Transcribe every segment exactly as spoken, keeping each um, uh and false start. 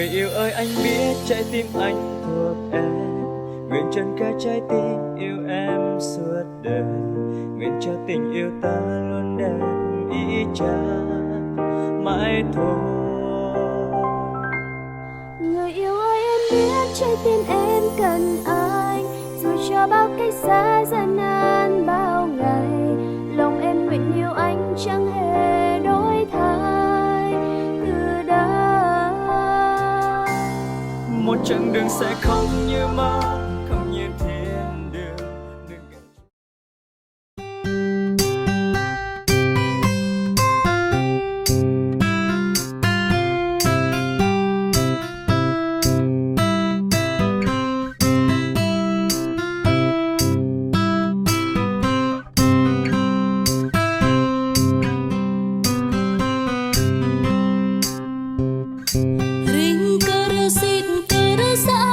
Người yêu ơi, anh biết trái tim anh thuộc em. Nguyện trọn cả trái tim yêu em suốt đời. Nguyện cho tình yêu ta luôn đẹp y chang mãi thôi. Người yêu ơi, em biết trái tim em cần anh. Dù cho bao cách xa gian nan bao ngày, lòng em nguyện yêu anh chẳng hề đổi thay từ đây. Một chặng đường sẽ không như mơ, không như thiên đường. Ring kơ rơsit kơ rơsa.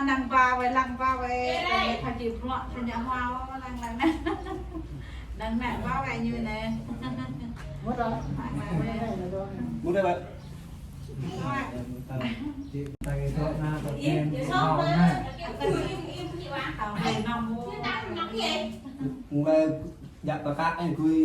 Năng ba wai, lăng ba wai, ơ, pha či bruă, pha ñă hua, lăng, lăng, lăng. Năng, năng ba wai ñu anai. Mŭt dah. Lăng, lăng, lăng. Mŭt dah, Bă. Mŭt. Ih, ih, sŏk, Bă. Tao hơi năm mô. Mŭt dah. Djă̱ pơkă ih gui.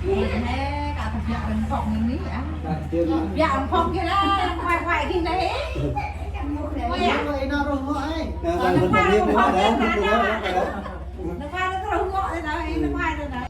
Ih, nè, kă tơbiă rơngkŏng anai, ah. Biă rơngkŏng kơ lah, kuai, kuai kơ anai. Kuai, ah. Ih, nă rơngkŏng, ih. Nă, nă, nă, nă, nă, nă, nă, nă, nă. Nă, nă, nă, nă, nă, nă.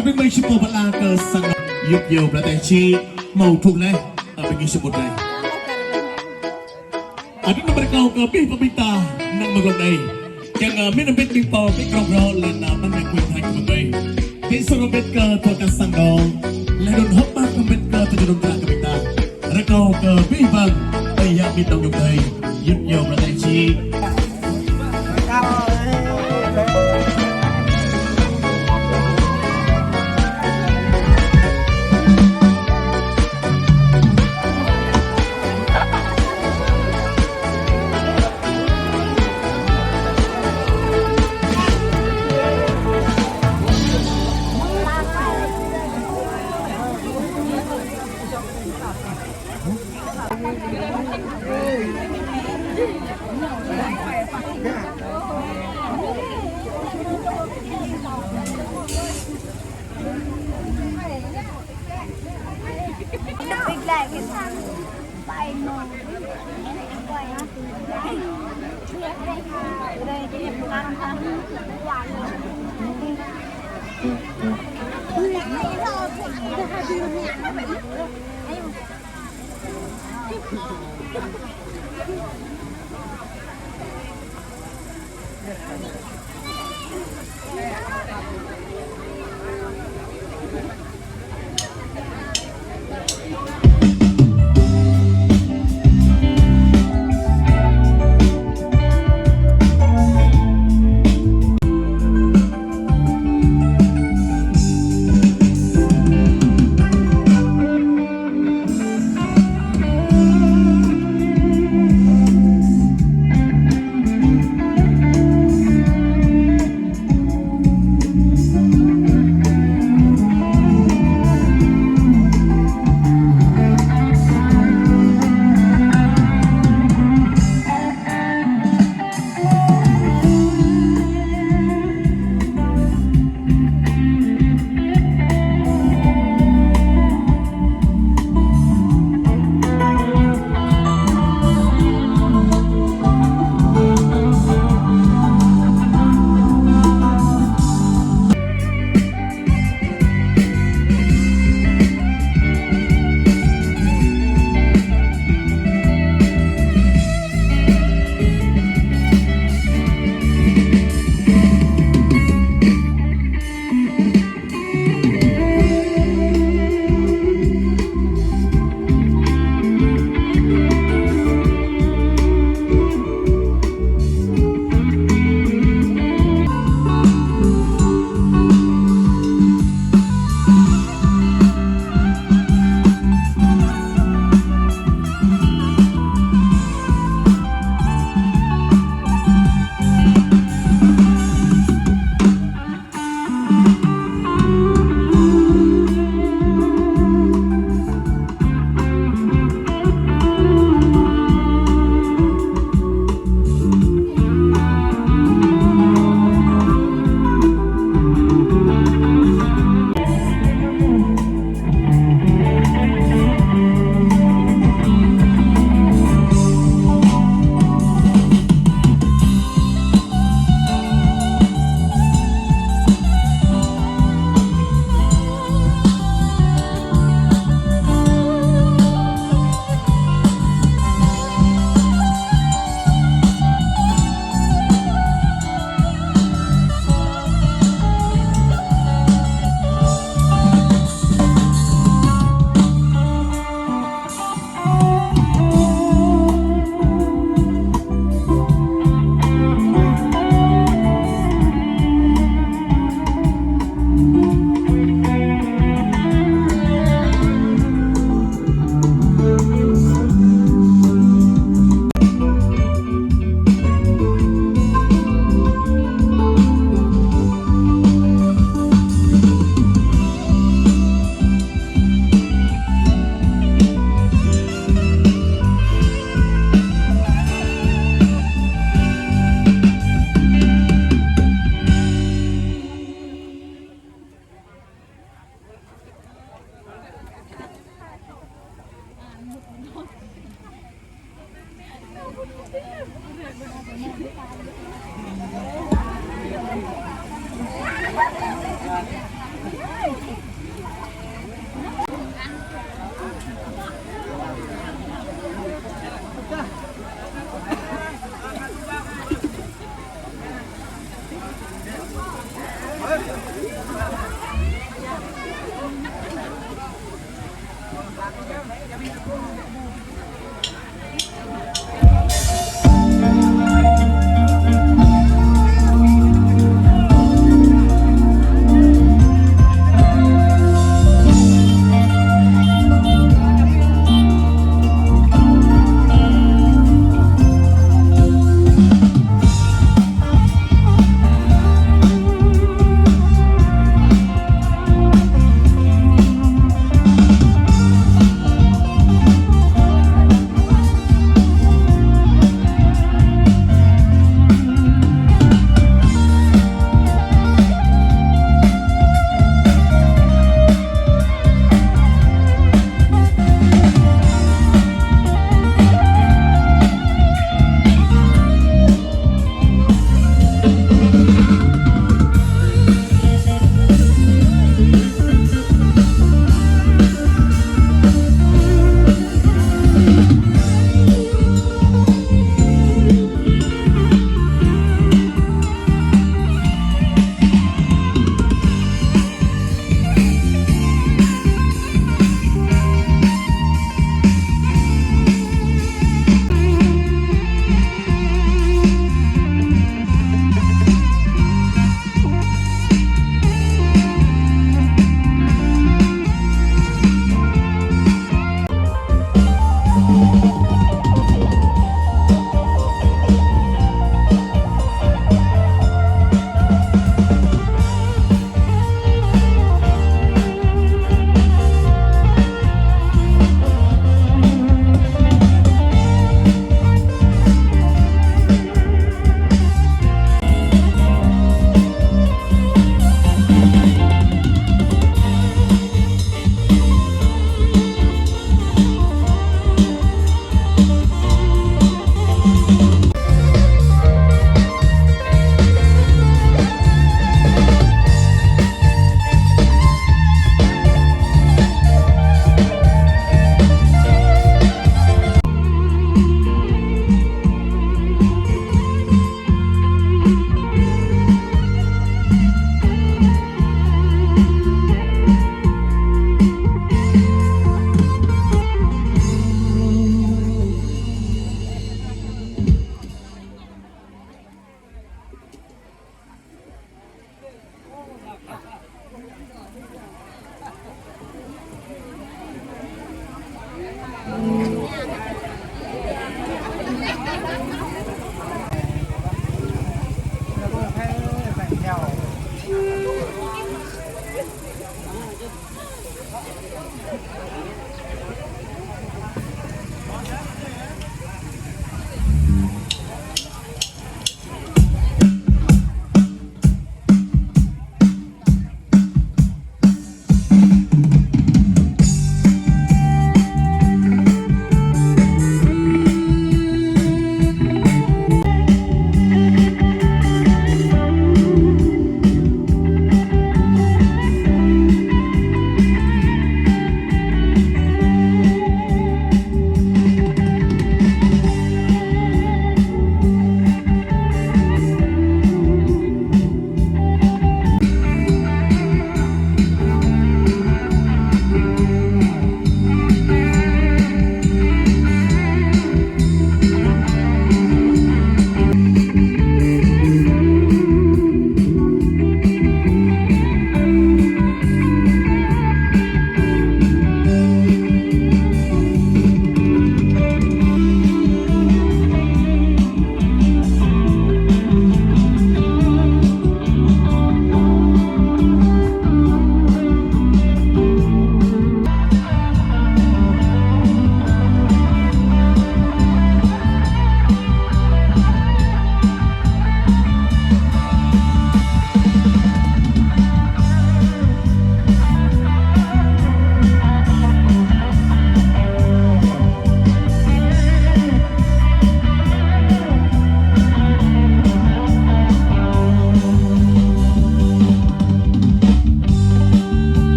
Abih bang sĭt pô pơala kơ sang yŭp yơh, brơi tơčih mơ̆ thŭk leh, abih bang sĭt pô leh. Adih nao brơi kơ abih bang ƀing ta nao mơ̆ng glông anai. Kiăng, ơ, mĭn hơbĭt ƀing pô ƀing krong rŏ lĕ nao mơ̆ng anai kuih hai kơ mơ̆ng anai. Ƀing sơrô hơbĭt kơ tơlơi kơ sang đô. Lĕ đun hơ̆k mơak hơbĭt kơ tơlơi đun tơlơi kơ ƀing ta. Rơkâo kơ abih bang ơi yă ƀing tong yŭk tơi. Yŭp yơh, brơi tơčih.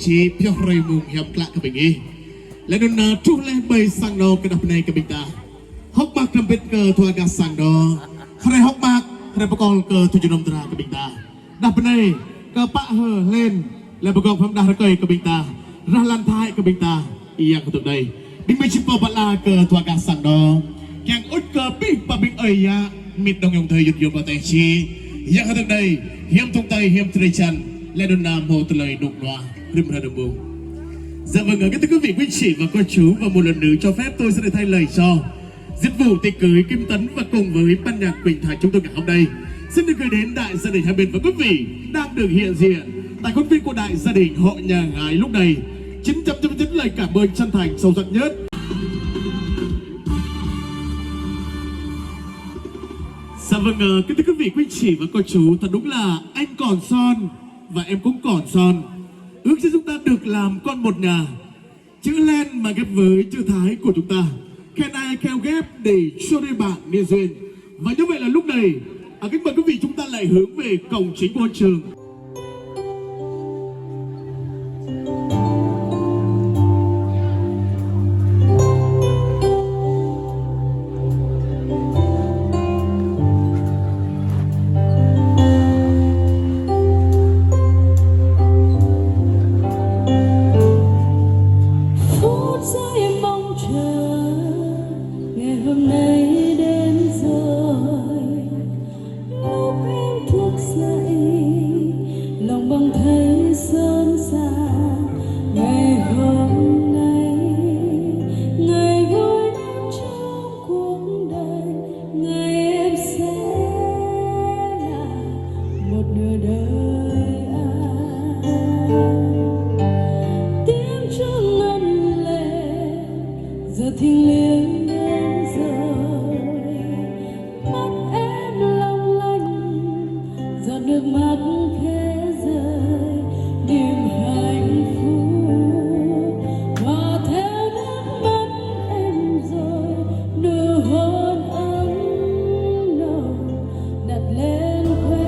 Či pioh hrơi mông hiam klă kơ ƀing ih. Laih anŭn, ơ, truh laih ƀơi sang anŏ kơ đah bơnai kơ ƀing ta. Hơ̆k mơak hrŏm hơbĭt kơ dua gah sang anŏ. Hrơi hơ̆k mơak, hrơi pơkŏl kơ tơjuh nŏm dra kơ ƀing ta. Đah bơnai kơ pă Hơ Hlen, laih pơgŏng pham đah rơkơi kơ ƀing ta. Rah lan Thái kơ ƀing ta. Yang hơdơ̆k đơi. Ƀing mơi či pơpă la kơ dua gah sang anŏ. Kiăng ŭč kơ abih bang ƀing ơi yă, mĭt đŏng ayŏng adơi yŭt yua pơtĕh či. Yang hơdơ̆k đơi, hiam tong tơi, hiam trơi čan, laih anŭn hmâo tơlơi rơnŭk rơnua, rĭm hrơi rĭm mông. Dạ vâng, kính thưa quý vị, quý anh chị và cô chú, và một lần nữa cho phép tôi sẽ được thay lời cho Dịch vụ tiệc cưới Kim Tấn và cùng với ban nhạc Quỳnh Thạch chúng tôi ngày hôm nay xin được gửi đến đại gia đình hai bên và quý vị đang được hiện diện tại khuôn viên của đại gia đình họ nhà gái lúc này. Xin trân trọng trân lời cảm ơn chân thành sâu sắc nhất. Dạ vâng, ờ, kính thưa quý vị, quý anh chị và cô chú, thật đúng là anh còn son và em cũng còn son. Ước gì chúng ta được làm con một nhà. Chữ Hlen mà ghép với chữ Thái của chúng ta. Khen ai khéo ghép để cho đôi bạn nên duyên. Và như vậy là lúc này, à, kính mời quý vị chúng ta lại hướng về cổng chính của hội trường. Phút giây mong chờ, ngày hôm nay đến rồi. Lúc em thức dậy, lòng bỗng thấy xốn xang. Ngày hôm nay, ngày vui nhất trong cuộc đời, ngày em sẽ là một nửa đời anh. Tiếng chuông ngân lên, giờ thiêng liêng đến rồi. Mắt em long lanh, giọt nước mắt khẽ rơi, niềm hạnh phúc hòa theo nước mắt em rồi, nụ hôn ấm nồng đặt lên khóe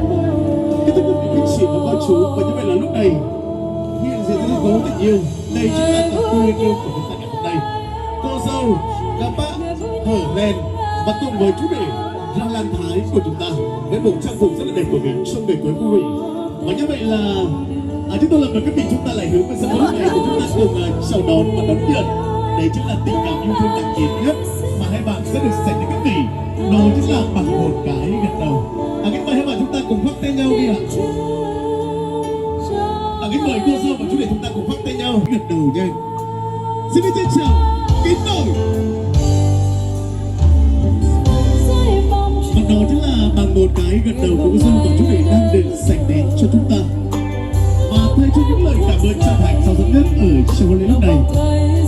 môi. Kính thưa quý vị, anh chị và cô chú, và như vậy là lúc này, hiện diện trên sân khấu tình yêu, đây chính là cặp đôi yêu của chúng ta ngày hôm nay. Cô dâu, cặp bác Hơ Hlen và cùng với chú rể Rah Lan Thái của chúng ta với bộ trang phục rất là đẹp của mình trong ngày cưới của mình. Và như vậy là, à, chúng tôi là mời quý vị chúng ta lại hướng về sân khấu này để chúng ta cùng, à, chào đón và đón nhận. Đấy chính là tình cảm yêu thương đặc biệt nhất mà hai bạn sẽ được dành cho quý vị. Đó chính là bằng một cái gật đầu. À, kính mời hai bạn chúng ta cùng khoác tay nhau đi ạ. À, kính mời cô dâu và chú rể chúng ta cùng khoác tay nhau gật đầu nha. Xin được trân trọng kính mời. Và đó chính là bằng một cái gật đầu của cô dâu và chú rể đang được dành đến cho chúng ta. Và thay cho những lời cảm ơn chân thành sâu sắc nhất ở trong hôn lễ lúc này,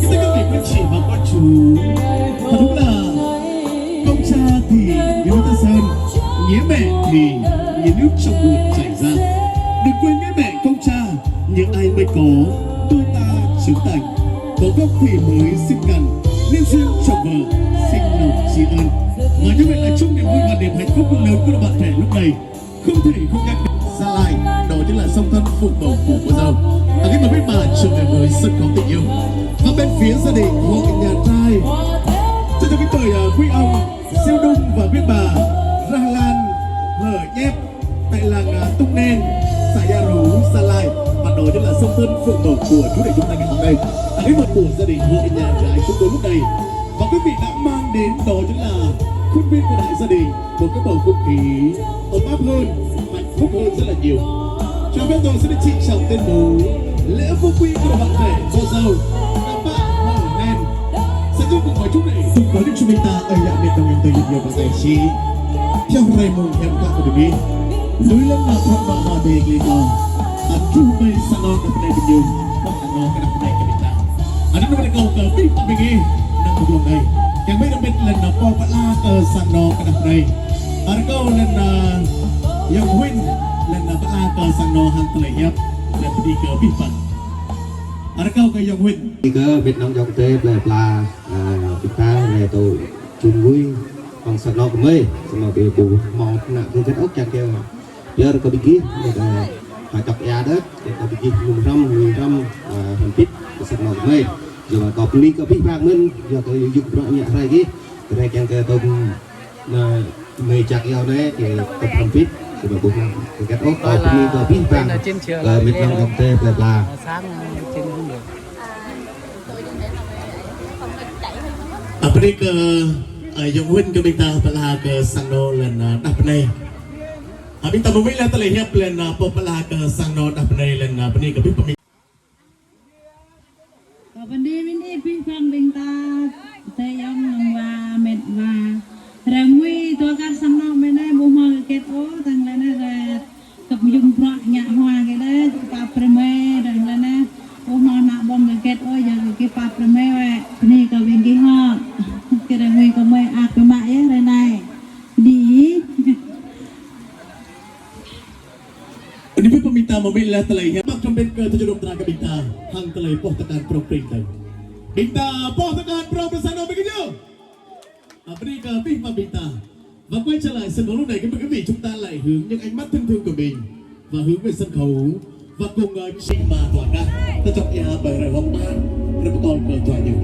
kính thưa quý vị, quý anh chị và cô chú, thật đúng là công cha thì như nước Thái Sơn, nghĩa mẹ thì như nước trong nguồn chảy ra. Đừng quên nghĩa mẹ công cha, những ai mới có, đôi ta trưởng thành, có gốc thì mới xinh gắn, nên duyên chồng vợ, sinh lòng tri ân. Và như vậy là trong niềm vui và niềm hạnh phúc lớn của đôi bạn trẻ lúc này, không thể không nhắc đến Gia Lai, đó chính là song thân phụng mẫu của cô dâu. Và kính mời quý bà trở về với sân khấu tình yêu. Và bên phía gia đình họ nhà trai, xin chào kính mời, à, quý ông Siu Đung và quý bà Rah Lan Hơ Nhép tại làng, à, Tung Nen, xã Ia Rú, Gia Lai. Và đó chính là song thân phụng mẫu của chú rể chúng ta ngày hôm nay. À, kính mời của gia đình họ nhà gái chúng tôi lúc này. Và quý vị đã mang đến đó chính là khuôn viên của đại gia đình, một cái bầu không khí ấm áp hơn, hạnh phúc hơn rất là nhiều. Cho phép tôi xin được trịnh trọng tuyên bố lễ phúc quy của đôi bạn trẻ cô dâu, cặp bác Hơ Hlen sẽ vô cùng có chúc rể. Xin có được chúng ta ơi yă mĭt đŏng ayŏng adơi yŭt yua pơtĕh či. Pioh hrơi mông hiam klă kơ ƀing ih. Lui lăng mă thŏk mă hơdai glĭ mơ̆n. Ăt truh ƀơi sang anŏ kơ bơnai ƀing ñu. Hơ̆k mơak kơ đah bơnai kơ ƀing ta. Anŭn mơ̆n rơkâo kơ abih bang ƀing ih, nao pơ glông anai. Kiăng ƀing ih hrŏm hơbĭt lĕ nao pơpă la kơ sang anŏ kơ đah bơnai. Rơkâo lĕ nao Yong Huin, lĕ nao pơpă la kơ sang anŏ hăng tơlơi hiăp, lĕ pơđĭ kơ abih bang. Rơkâo kơ Yong Huin. Pơđĭ kơ mĭt đŏng ayŏng adơi plơi pla, ơ, ƀing ta, lĕ tơl čun lui, hăng sang anŏ gơmơi, samơ̆ ƀu hmâo ană gơyut ôh kiăng kơ pơyơr kơ ƀing gih, lĕ, ơ, Hơčŏk ia đôč, kơ ƀing gih mŭn hrăm, mŭn hrăm, ơ, hrăm pit, kơ sang anŏ gơmơi. Yua kơ bơni kơ abih bang mơ̆n, yua kơ yŭk bruă ngă hrơi gih, kơ rai kiăng kơ tơm, ơ, mơi jak iâu anai, kơ tơm hrăm pit, kơ ƀuh lăng. Kơ hơget ôh, kơ bơni kơ abih bang, kơ mĕt wa ayŏng adơi, plơi pla. Ơ, bơni kơ, ơ, ayŏng Huên kơ ƀing ta pơala kơ sang anŏ lŏn, ơ, đah bơnai. Ơ, ƀing ta mơ̆ng mĭ lĕ tơlơi hiăp lŏn, ơ, pô pơala kơ sang anŏ đah bơnai lŏn, ơ, bơni kơ abih pơmĭn. Kơ bơni mĭn ih abih bang ƀing ta, tơyŏng nong wa, mĕt wa. Rơngui dua kar sang anŏ mơi anai ƀu hmâo hơget ôh, tơl lĕ anai rơt. Kơ yŭk bruă ngă hua kơ đĕ, pap brơi mơi, tơl lĕ anai. Ƀu hmâo ană ƀơ̆ng hơget ôh, yua kơ gih pap brơi mơi wơ̆t. Bơni kơ ƀing gih hŏ. Kơ rơngui kơ mơi ăt kơ mă yơh ră anai. Đi. Bơni abih bang ƀing ta mơ̆ng mĭ lĕ tơlơi hiăp. Mă kơmĭn kơ tơjuh đôm tơnah kơ ƀing ta. Hăng tơlơi pŏh tơkan prŏng pring tơ̆ng. Ƀing ta pŏh tơkan prŏng pring sang anŏ ƀing gih yơh. Ơ, bơni kơ abih bang ƀing ta. Và quay trở lại sân khấu lúc này, kính mời quý vị chúng ta lại hướng những ánh mắt thân thương của mình và hướng về sân khấu và cùng, ờ, sing ma dua kah, ta čŏk ia ƀơi hrơi hơ̆k mơak, hrơi pơkŏn kơ dua ñu.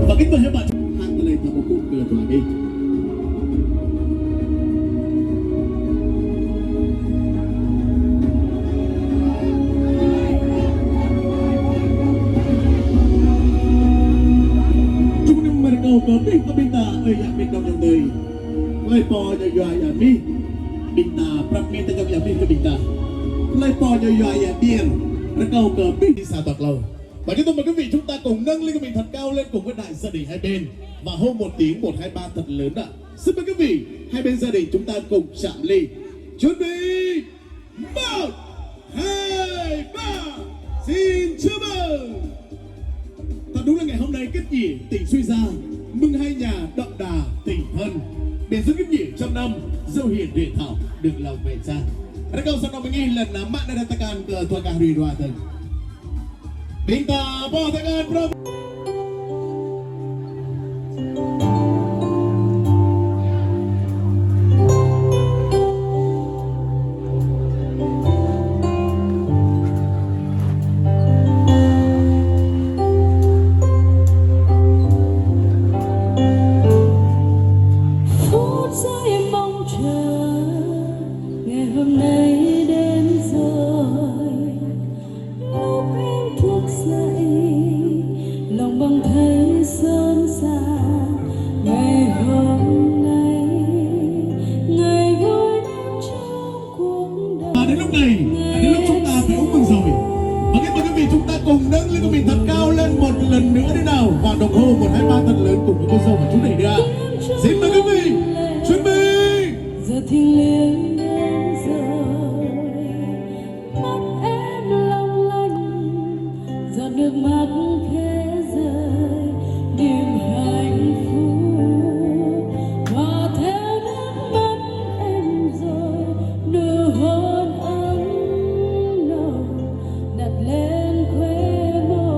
Và kính mời hai bạn hăng tơlơi ta pơpŭ kơ dua gih. Čŭng nơm mơ̆ rơkâo kơ abih kơ ƀing ta, ơi yă mĭn dŏng ayŏng adơi. Tơlơi pô ñu yua ia mih, ƀing ta prăp mĭn ta dŏng ia mih kơ ƀing ta. Tơlơi pô ñu yua ia ƀiên, rơkâo kơ abih sa dua klâo. Và tiếp tục mời quý vị chúng ta cùng nâng ly của mình thật cao lên cùng với đại gia đình hai bên và hô một tiếng một hai ba thật lớn ạ. Xin mời quý vị, hai bên gia đình chúng ta cùng chạm ly. Chuẩn bị, một, hai, ba. Xin chúc mừng. Thật đúng là ngày hôm nay kết nghĩa tình xuôi ra, mừng hai nhà đậm đà tình thân. Để dâng kết nghĩa trăm năm, dâu hiền rể thảo được lòng mẹ cha. Rơkâo sang anŏ ƀing gih lŏn, ơ, mă anai tơkan kơ dua kah hrui rua tơ̆ng. Ƀing ta pŏh tơkan prŏng. Phút giây mong chờ, ngày hôm nay đến rồi. Lúc em thức dậy, lòng bỗng thấy xốn xang. Ngày hôm nay, ngày vui nhất trong cuộc đời. À, đến lúc này, à, đến lúc chúng ta phải uống mừng rồi. Và kính mời quý vị, chúng ta cùng nâng ly của mình thật cao lên một lần nữa đi nào. Và đồng hô một, hai, ba thật lớn cùng với cô dâu và chú rể đi ạ. Xin mời quý vị, chuẩn bị. Giờ thiêng liêng đến rồi. Mắt em long lanh, giọt nước mắt thế giới, niềm hạnh phúc hòa theo nước mắt em rồi, nụ hôn ấm nồng đặt lên khóe môi.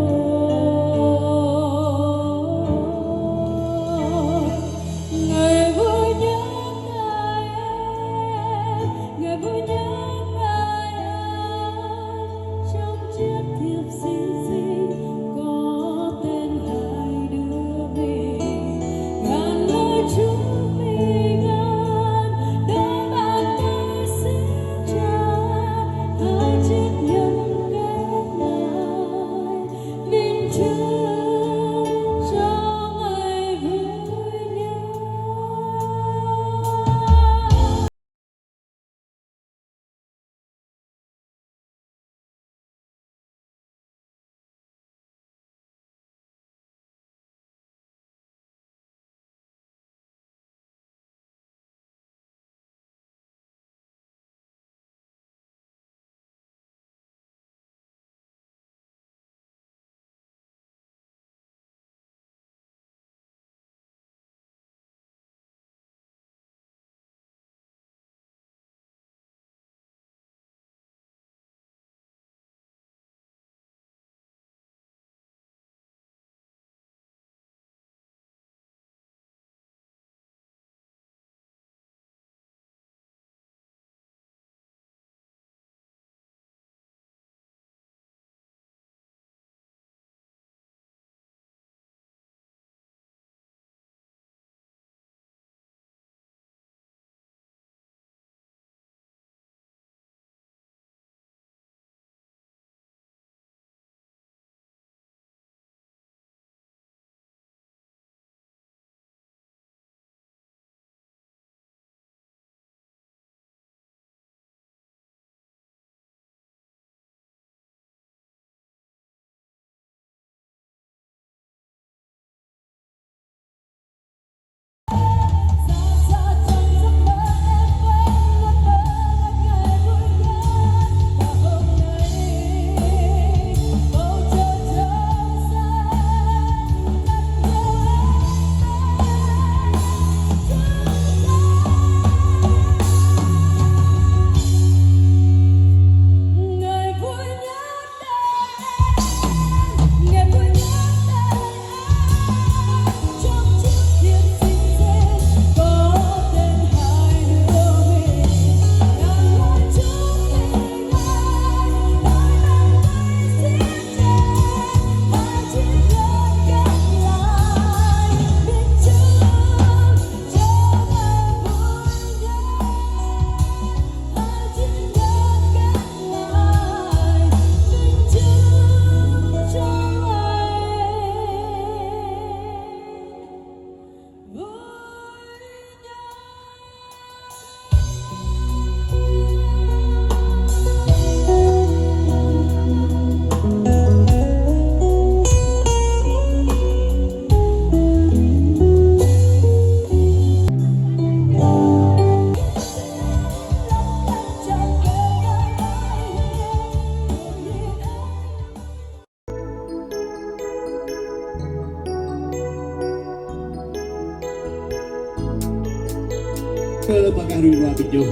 Kơ pơkă rĭm hrơi ƀing gih.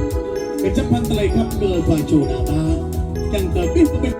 Kơjăp hăng tơlơi khăp kơ dua čô ană bă. Kiăng kơ ƀing gih.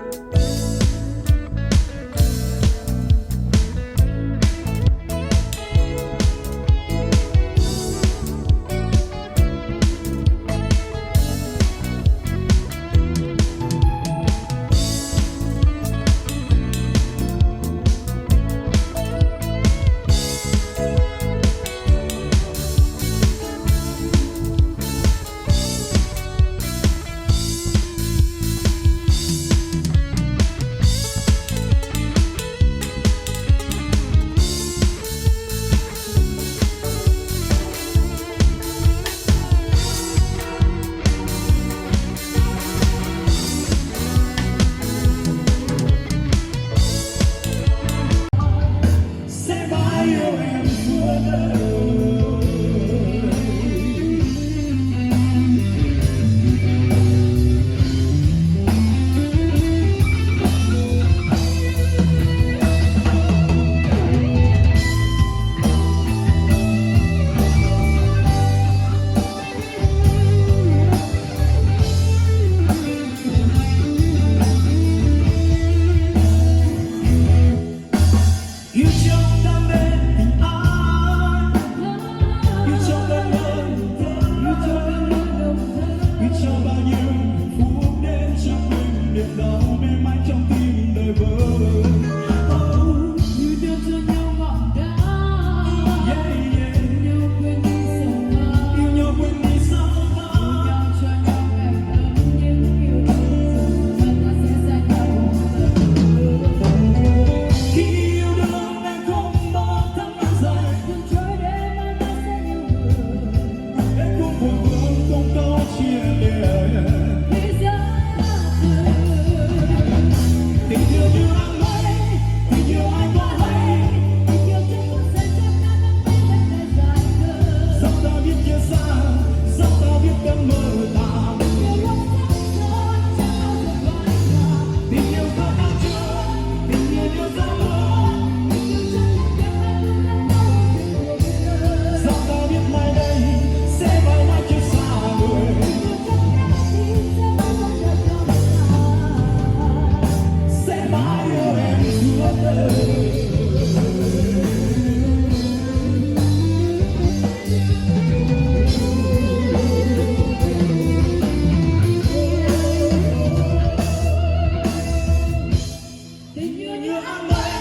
Tình yêu như áng mây,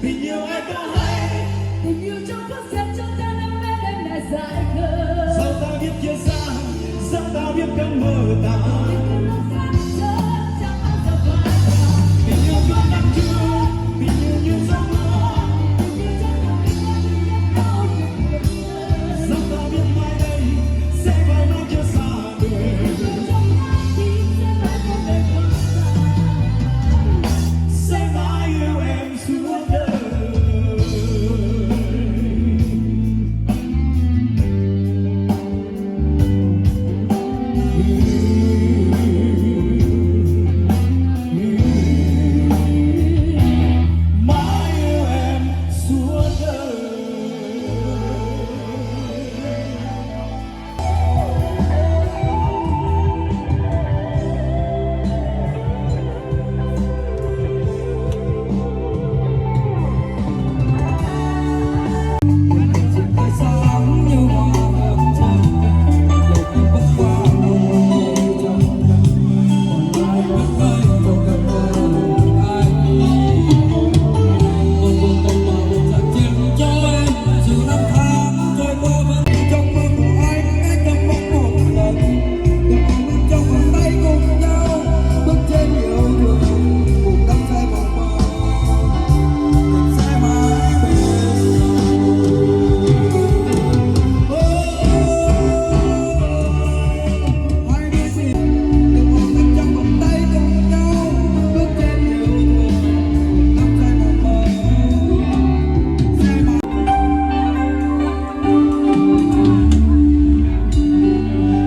tình yêu ai có hay. Tình yêu trong phút giây chúng ta đã mãi bên này dài hơi. Dẫu ta biết chia xa, dẫu ta biết cơn mơ tàn. Tình yêu lắm khác nhau, chẳng bao giờ phai nhạt. Tình yêu như nắng trưa, tình yêu như gió mùa. Tình yêu trong lòng mình đã tìm đến nhau. Dẫu ta biết mai đây sẽ mãi mãi chưa xa đuổi. Sẽ mãi yêu em suốt đời. Mãi yêu em suốt đời.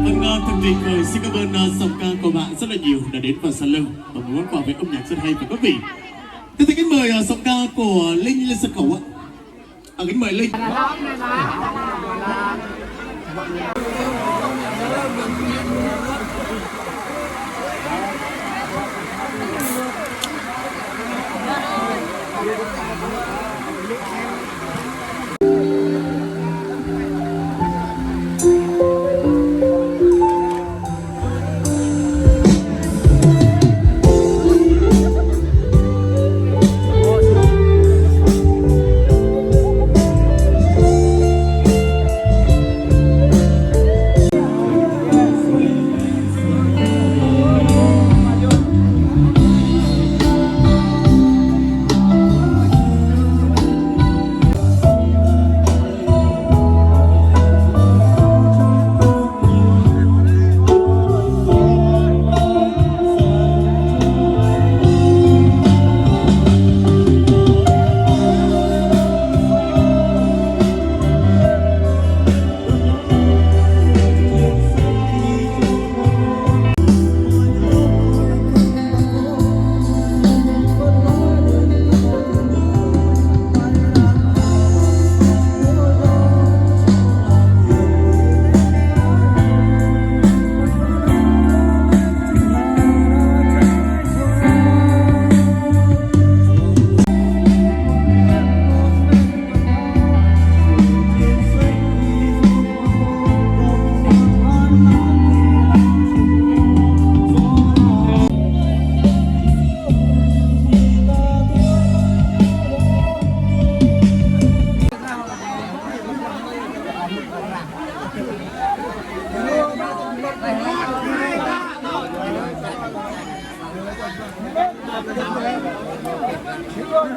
Vâng, à, thật tuyệt vời. Xin cảm ơn, à, giọng ca của bạn rất là nhiều đã đến và săn lương và một món quà về âm nhạc rất hay và thú vị. Tiếp theo kính mời, à, giọng ca của Linh lên sân khấu ạ. À, kính mời Linh.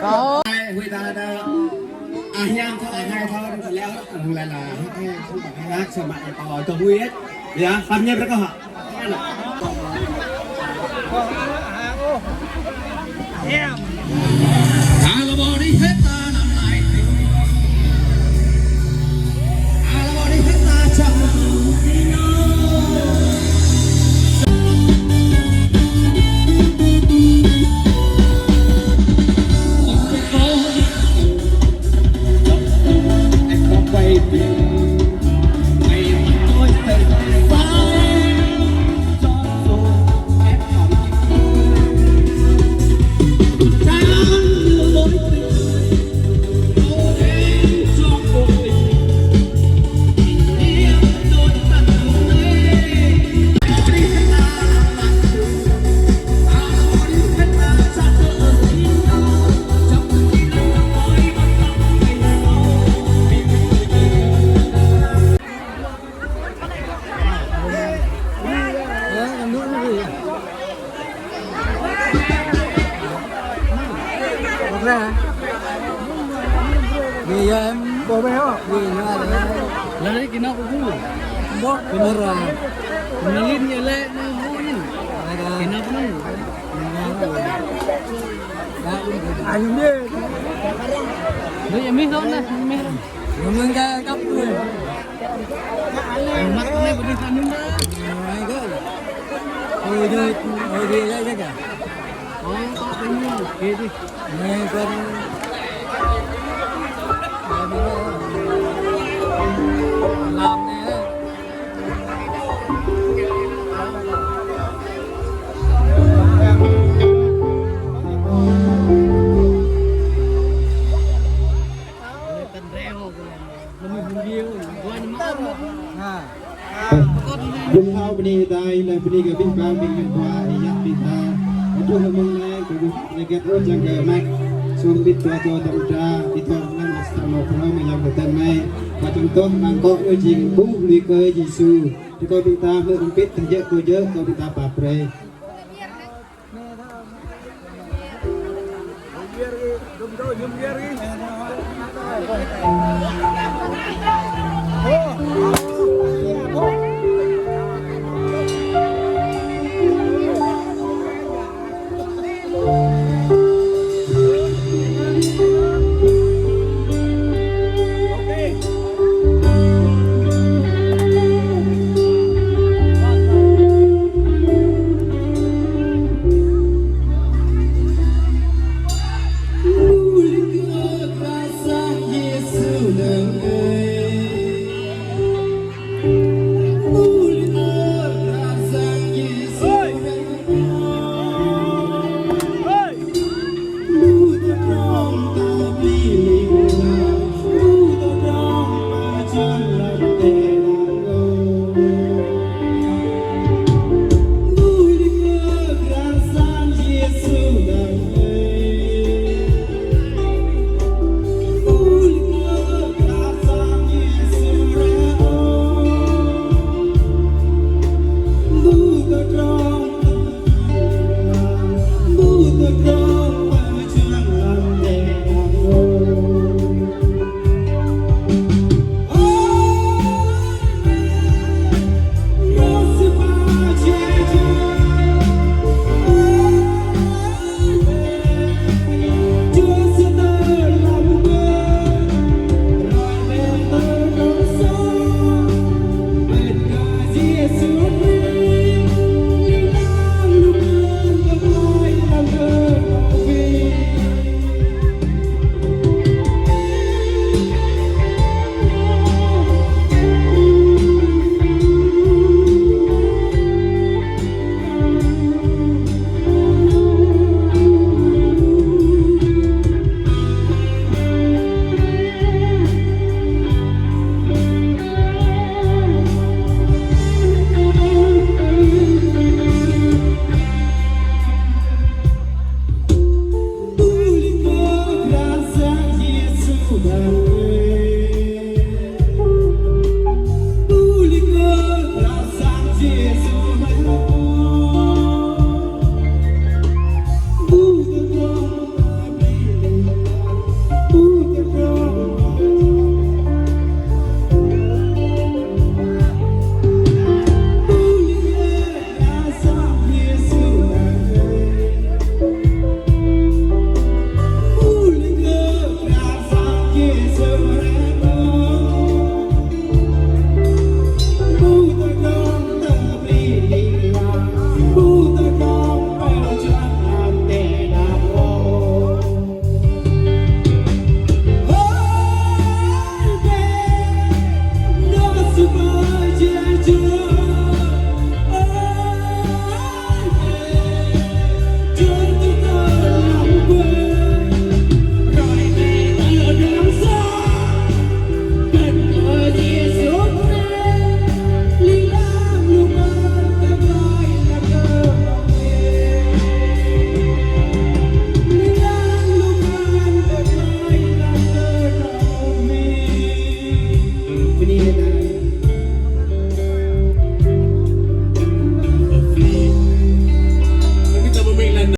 Kâo. Hai, hui ta da. Ah, hiam thâo, ah, hai thâo, ta leo, ah, hui la la. Hai, hai, hui ta la, sa ma, eh, kâo, to hui, eh. Ya, pam nyep rơkâo hă. Lari kina kuku. Mbok bener. Nalin ya le na bu ni. Kina kuku. Ayo ni. Ni ya mih lah, mih. Ngomong ke kapu. Mat ne beri kanu na. Ôi, ôi, ôi, ôi, ôi, ôi. Ôi, kok ini. Oke deh. Ini kan. Lam ne. Ƀing thâo bơni ta, ih leh bơni kơ ƀing ba ƀing khua, ih yap ƀing ta. Aduh, mơ̆ng anai kơ gŭ lĕ gĕt ôh, čang kơ măk sum bit dua dua tam da, ih dua mơ̆ng anai mă sa mă phrâo mă yap kơ tơ̆n anai. Kơ čang tŏh mă kŏ ih jing ƀuh lui kơ Yêsu. Tơ kơ ƀing ta hmư̆ hrŏm pit, tơjơ̆ kơ jơ̆, kơ ƀing ta pap brơi.